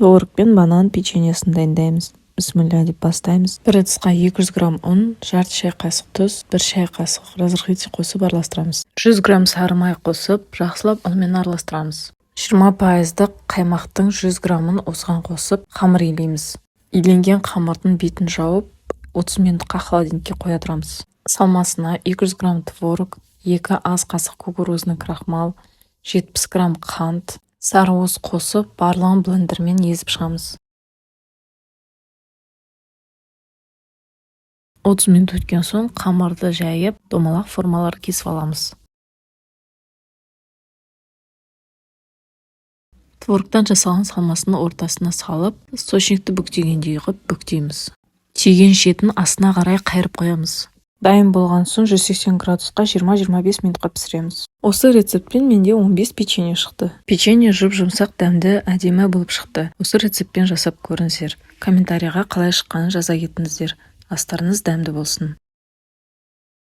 Творог пен банан печеньесін дайындаймыз. Бісміллә деп бастаймыз. Бір ыдысқа 200 грамм ұн, жарты шай қасық тұз, 1 шай қасық разрыхлитель қосып араластырамыз. 100 грамм сары май қосып, жақсылап ұнмен араластырамыз. 20 пайыздық қаймақтың 100 граммын осыған қосып, қамыр илейміз. Иленген қамырдың бетін жауып, 30 минутқа холодильникке қоя тұрамыз. Салмасына 200 грамм творог, 2 ас қасық кукурузный крахмал, 70 грамм қант, сары уыз қосып, барлығын блендермен езіп шығамыз. 30 минут өткен соң қамырды жайып, домалақ формалар кесіп аламыз. Творогтан жасалған салмасын ортасына салып, сочникті бүктегендей қылып бүктейміз. Түйген шетін астына қарай қайырып қоямыз. Дайын болған соң 180 градусқа 20-25 минутқа пісіреміз. Осы рецептпен менде 15 печенье шықты. Печенье жұп-жұмсақ, дәмді, әдемі болып шықты. Осы рецептпен жасап көріңіздер. Комментарийға қалай шыққанын жаза кетіңіздер. Астарыңыз дәмді болсын.